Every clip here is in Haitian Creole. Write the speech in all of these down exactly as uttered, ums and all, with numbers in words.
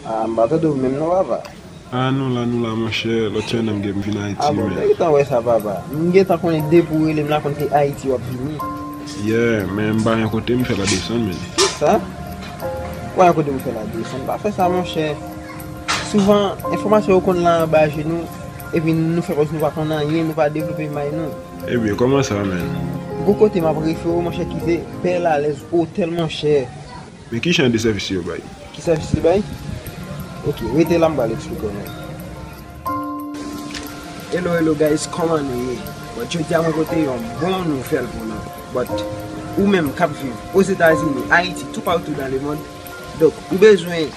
Ah, m pa tande w menm non, papa. Ah, nou la, nou la, monchè. Lòt semèn nan m gen m vin Ayiti, men. Ah bon, men. M gentan wè sa, papa. M gentan konnen depi w rele m la, konn se Ayiti w ap vini. Yeah, men m pa gen kote m fè la desann, men. Sa? Ou pa gen kote pou fè la desann. Pa fè sa, monchè. Souvan, enfòmasyon yo konn la anba je nou, epi nou fè kòmsi nou pa konn anyen, nou pa devlope may nou. Ebyen, kòman sa, men? Gon kote m ap refere w, monchè, ki se Bèl Alèz Otèl, monchè. Men ki jan de sèvis yo bay? Ki sèvis li bay? Ok, rete la, m pral eksplike w, men. Hello, hello guys, kòman nou ye? Bon, jodi a mwen pote yon bon nouvèl pou nou. But, ou menm k ap viv Ozetazini, Ayiti, toupatou dan lemond, donk, ou bezwen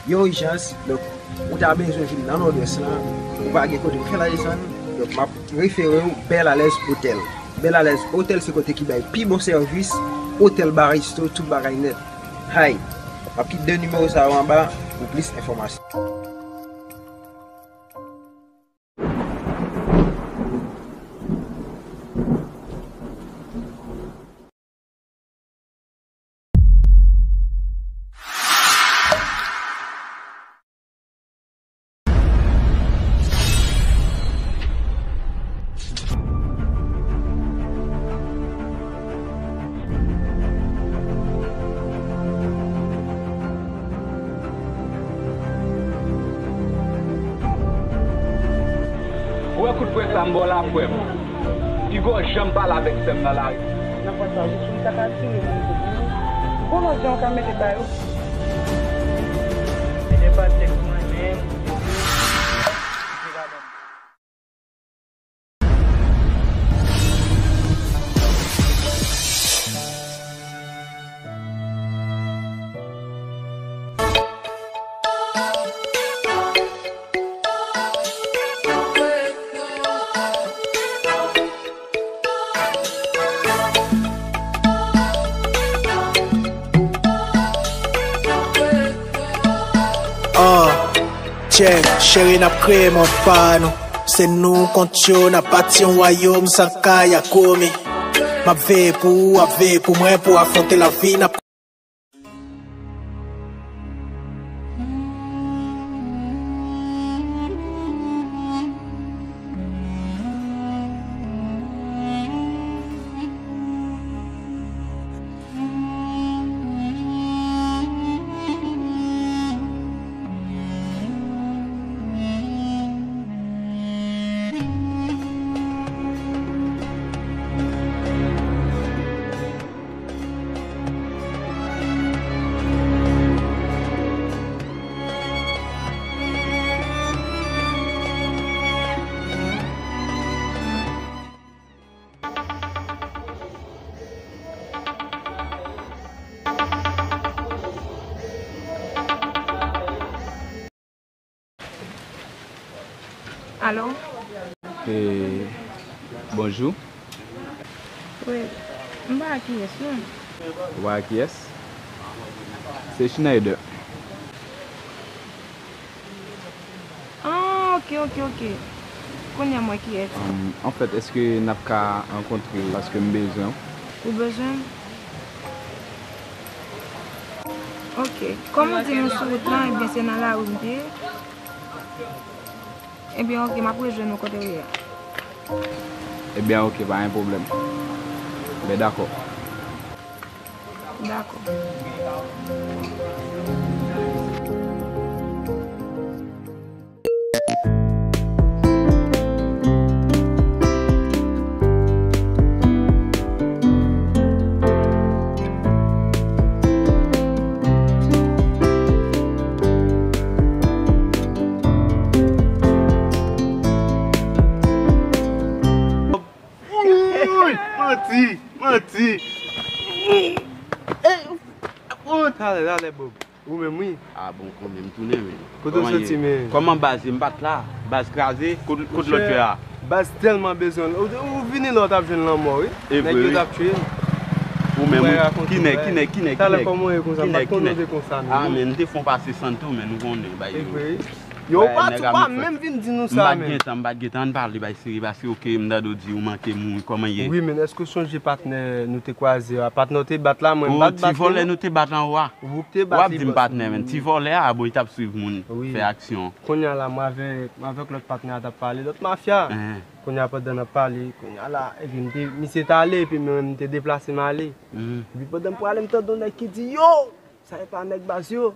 yon ijans, donk, ou ta bezwen vin nan Nòdwès lan, ou pa gen kote pou fè la desann, donk, m ap refere w Bèl Alèz Otèl. Bèl Alèz Otèl se kote ki bay pi bon sèvis, otèl, bar, resto, tout bagay nèt. Hay, m ap kite de nimewo sa yo anba pou plis enfòmasyon. Ou wè kout pwen sa m ba w la, frè m? Piga w janm pale avèk sè m nan lari. Nan pwen sa, jis pou m ta ka tire moun sou kou. Gon lòt jan w ka mete ba yo. Mete pa tèks mwen menm. Ah, check, cheri, n ap kreye mond pa nou. Se nou kont yo, n ap bati yon wayòm san kay ak komi. M ap veye pou ou, w ap veye pou mwen, pou afwonte lavi n ap Alo? Eh, bonjou. Wi, m pa wè kiyès, non. Ou pa wè kiyès? Se Schneider. Ah, ok, ok, ok. Kounye a m wè kiyès. Anfèt, èske n ap ka rankontre paske m bezwen w? Ou bezwen m? Ok. Kòm ou di m sou wout lan, ebyen se nan lari m te ye. Ebyen, ok, m ap rejwenn ou kote w ye a. Ebyen, ok, pa gen pwoblèm. Ben, dakò. Dakò. Uy! Manti! Manti! Oh, talè, talè, Bob. Ou menm, wi. Ah bon, konbyen m tounen, men. Kote w soti, men? Kòman baz ye? M pa t la. Baz kraze. Kot, kot lòt yo a? Baz tèlman bezwen l. Ou, ou vini la, w t ap jwenn lanmò, wi. Nèg yo t ap tiye l. Ou menm, wi. Ki nèg, ki nèg, ki nèg, ki nèg? Talè, kòman w ye konsa? M pa t konnen w te konsa, non. Ah, men, m te fè yon pase Santo, men, nou konnen, bay yo. E vre, wi. Yo, ou pati, ou pa menm vin di nou sa, men. M pa t gen tan, m pa t gen tan, ann pale bay serye, paske, oke, m tande w di ou manke mouri, kòman ye? Wi, men èske w sonje patnè nou te kwaze a? Patnè w te bat la, mwen m pa t bat li, non. Ti vòlè nou te bat anwo a. Ou te bat li, bòs. W ap di m patnè, men. Ti vòlè a, bon, li t ap swiv moun, fè aksyon. Kounye a la, mwen avèk, mwen avèk lòt patnè a t ap pale, lòt mafya. Kounye a, pandan n ap pale, kounye a la, epi m te, misye t ale, epi mwen menm m te deplase m ale. Epi pandan m prale, m tande yon nèg ki di, yo! Sa e pa nèg baz yo.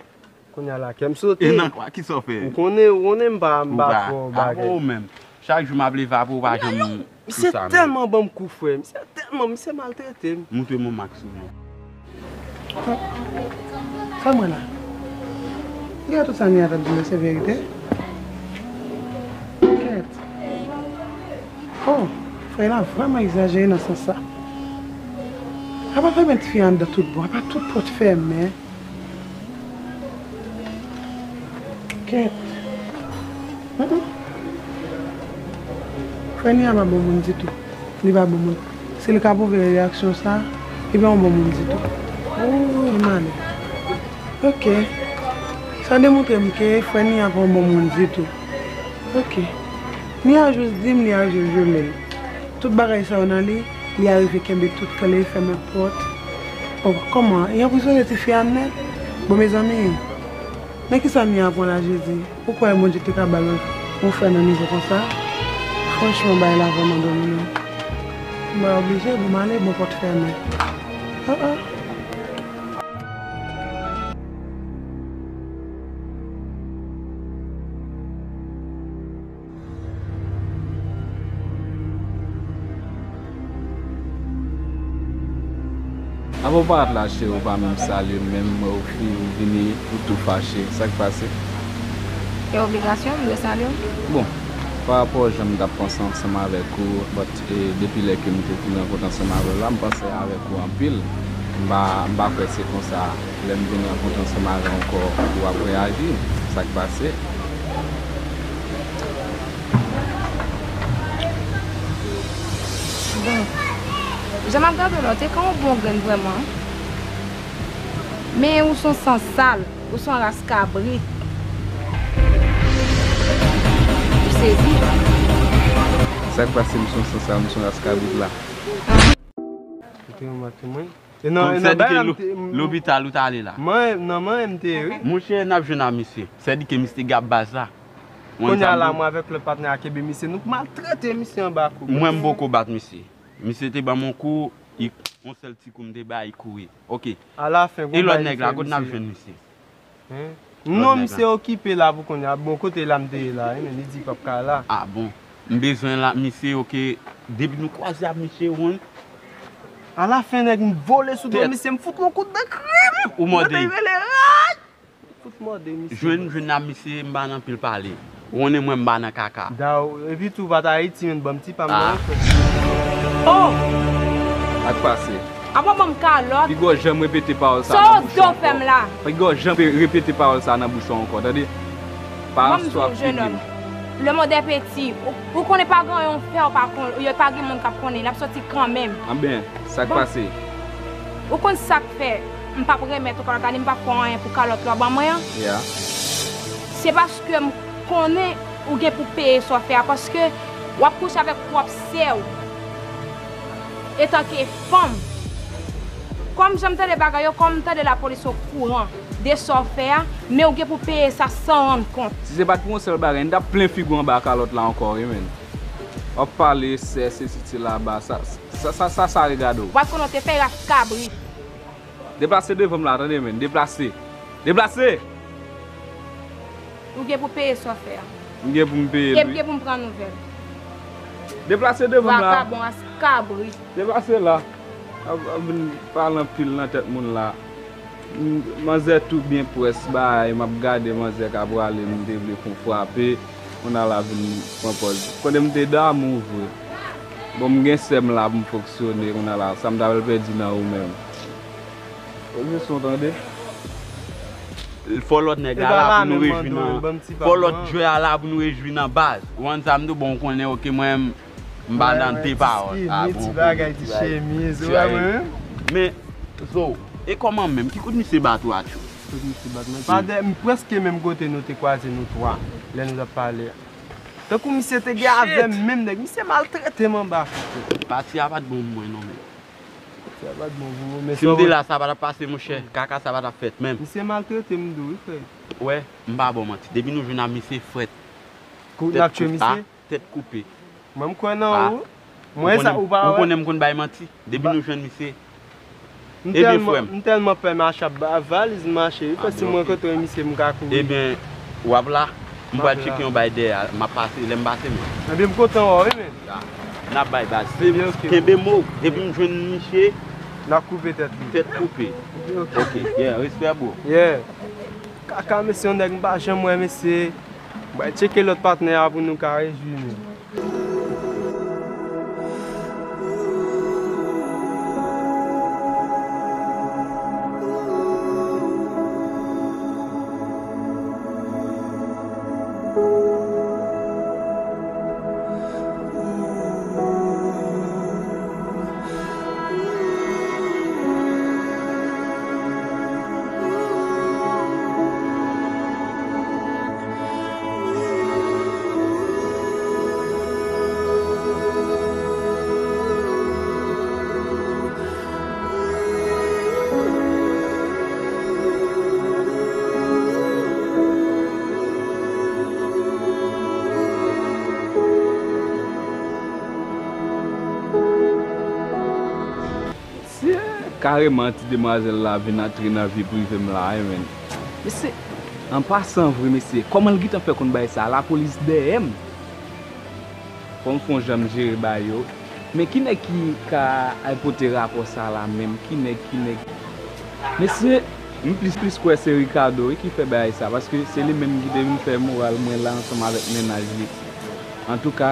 Kounye a la, kè m sote. E nan kwa, kisa w fè? Ou konnen, ou konnen m pa, m pa twò bagay. Ou pa, apa w menm. Chak jou m ap leve apre w pa janm sou sa menm. Misye tèlman ban m kou, frè. Misye tèlman, misye maltrete m. Montre m yon mak sou ou. Sa m wè la? Gade tout sa Nia t ap di la, se verite? Kèt. Oh, frè la vrèman egzajere nan sans sa. Apa fèmen ti fi anndan tout bon, apa tout pòt fèmen. Kèt. Mm, mm. Frè Nia pa bon moun ditou. Li pa bon moun. Si l ka pwouve reyaksyon sa, li pa yon bon moun ditou. Oh, li male. Ok. Sa demontre m ke frè Nia pa yon bon moun ditou. Ok. Nia jis di m li al jwe jwe men. Tout bagay sa yo nan li, li arive kenbe tout kle, fèmen pòt. Oh, kòman? Li anprizone tifi a nèt? Bon, mezanmi, nan kisa Nia pran la, Jezi? Ou kwè Bondye te ka ba l yon frè nan nivo konsa? Franchman, bagay la vrèman domine. Mwen oblije, bon, m ale, bon, pòt fèmen. Ah, ah. Apa w parèt la, cheri, ou pa menm salye m menm, ou fi, ou vini, ou tou fache. Sa k pase? E obligasyon, m dwe salye w? Bon, pa rapò jan m t ap panse ansanm avèk ou, but, e, depi lè ke m te vin rankontre ansanm avè w la, m panse avèk ou anpil. M pa, m pa kwè se konsa, lè m vin rankontre ansanm avè w ankò, ou ap reyaji. Sa k pase? Bon, jan m ap gade w la, w te ka yon bon grenn vrèman. Men ou se yon sansal, ou se yon ras kabrit. Ou sezi. Sa k pase, m se yon sansal, m se yon ras kabrit la? Ou te yon mati mwen. E nan, e nan bay la, m te, m, lopital ou t ale la? Mwen, nan mwen, m te ye, wi. Monchè, n ap jwenn ak misye. Sèdi ke misye te gen baz la. Kounye a la, mwen avèk lòt patnè a kenbe misye, nou maltrete misye anba kou. Mwen, m poko bat misye. Misye te ban m yon kou, yon sèl ti kou m te ba, li kouri. Ok. Alafen, e lòt nèg la, kote n ap jwenn misye? Non, misye okipe la pou kounye a. Bon, kote la m te ye la, wi, men li di l p ap ka la. Ah bon. M bezwen la, misye, ok. Depi nou kwaze ak misye, ou konn. Alafen, nèg, m vole sou do misye, m fout l yon kout dan krim. Ou mòde. Mwen te rele ray. Fout mòde misye. Jwenn, jwenn ak misye, m pa nan pil pale. Ou konnen mwen, m pa nan kaka. Daw, epi tou, pa t Ayiti, men ban m ti pa m nan, frè. Oh! Sa k pase? Apa ban m kalòt? Piga w janm repete pawòl sa nan bouch ou ankò. Piga w janm pe-, repete pawòl sa nan bouch ou ankò, tande? Ban m di w, jenòm. Le monde est petit. Ou, ou konnen pa gen yon fè, ou pa kon-, yo pa gen moun k ap konnen. L ap sòti kanmenm. Anben, sa k pase? Ou konn sa k fè m p ap remèt ou kalòt la, ni m p ap fè w anyen pou kalòt la w ban mwen an? Yeah. Se paske m konnen ou gen pou peye sa w fè a, paske w ap kouche avèk pwòp sè w. Etanke fanm, kòm jan m tande bagay yo, kòm m tande lapolis okouran de sa w fè a, men ou gen pou peye sa san rann kont. Si se pa t pou yon sèl bagay, n t ap plen figi w anba kalòt la ankò, wi, menn. W ap pale, sè, sesi, sela, ba, sa, sa, sa, sa, sa regade w. W ap konnen w te fè ras kabri. Deplase devan m la, tande, menn. Deplase. Deplase! Ou gen pou peye sa w fè a. M gen pou m peye l, wi. E m gen pou m pran nouvèl. Deplase devan m la. Vakabon, ras kabri. Deplase la. Ap, ap vin pale anpil nan tèt moun la. M, manzè tou byen près, bay, m ap gade manzè ka prale, m te vle fon frape. Kounye a la vin pran pòz. Kote m te damou vre. Bon, m gen sè m la pou m fonksyone, kounye a la, sa m ta pral pèdi nan ou menm. Oblije son tande. Fò lòt nèg la la pou nou rejwi nan, fò lòt jwè a la pou nou rejwi nan baz. Ou konn sa m di w, bon, ou konnen, ok, mwen, m pa nan de pawòl. Ah, bon, ti bagay, ti chemiz, ou wè mwen menm? Men, so, e kòman menm? Ki kout misye bat ou a, tchou? Kout misye bat mwen. Padè, m prèske menm kote nou te kwaze, nou twa. Lè nou t ap pale a. Tankou misye te gen avè m menm, nèg. Misye maltrete m anba. Pati a pa t bon pou mwen non, men. Pati a pa t bon pou mwen, men si m te la, sa pa t ap pase, monchè. Kaka sa pa t ap fèt menm. Misye maltrete m tou, wi, frè. Wè, m pa ba w manti. Depi nou jwenn ak misye frèt. Kou n ap tchwe misye? Tèt koupe. Mwen, m kwè nan ou. Mwen sa, ou pa wè. Ou konnen m konn bay manti. Depi nou jwenn misye. Ebyen, frè m. M tèlman pè mache ap ba valiz mache, wi, frè, si m rankontre misye, m ka kouri. Ebyen, w ap la, m pral tcheke yon bay dèyè a, m ap pase, lè m pase, men. Ebyen, m kontan wè w, wi, men. N ap bay baz. Kenbe mo, depi m jwenn misye, n ap koupe tèt li. Tèt koupe. Ok, yeah, respè, bro. Yeah. Kaka, mesye, yon nèg m pa janm wè, mesye. M pral tcheke lòt patnè a pou nou ka rejwi nou. Mesye, kareman ti demwazèl la vin antre nan vi prive m la, wi, men. Mesye, an pasan vre, mesye, kòman l gentan fè konn bagay sa? Lapolis dèyè m. Fò m fè yon jan m jere bagay yo. Men ki nèg ki ka al pote rapò sa la menm? Ki nèg, ki nèg? Mesye, m plis, plis kwè se Ricardo, wi, ki fè bagay sa, paske se li menm ki te vin fè moral mwen la ansanm avèk mennaj li. Antouka,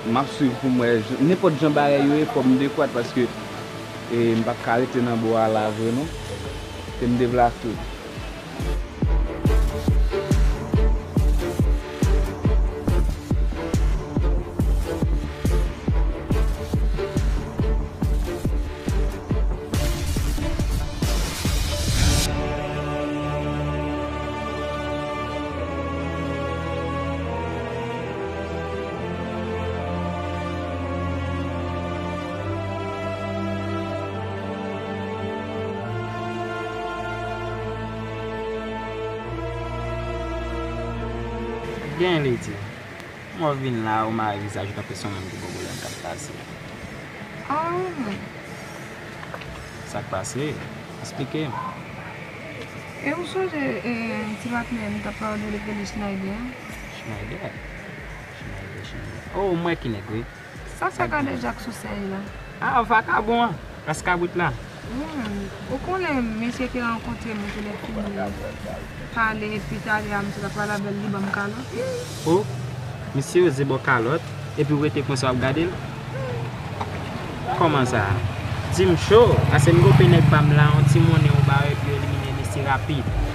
m ap swiv pou m wè jan, nenpòt jan bagay yo ye, fò m dekwat, paske, e, m p ap ka rete nan bò a la vre non. Fè m deplase. Byen, Lady. Mwen vin la, ou mare vizaj ou tankou se yon nonm ki gen pwoblèm k ap pase. Ah, wi, men. Sa k pase? Esplike m. E ou sonje, e, ti patnè m t ap pale w de li k rele Schneider an? Schneider? Schneider, Schneider. Oh, m wè ki nèg, wi. Sa fè kadejak sou sèy la. Ah, vakabon an, ras kabrit la. Wi, men, ou konnen mesye te rankontre m, te lè fini pale, epi talè a misye t ap pale avè l, li ban m kalòt. Oh, misye oze ba w kalòt, epi w rete konsa w ap gade l? Kòman sa? Di m cho, paske m gonfle nèg pa m la, yon ti monnen ou ba yo, epi w elimine misye rapid.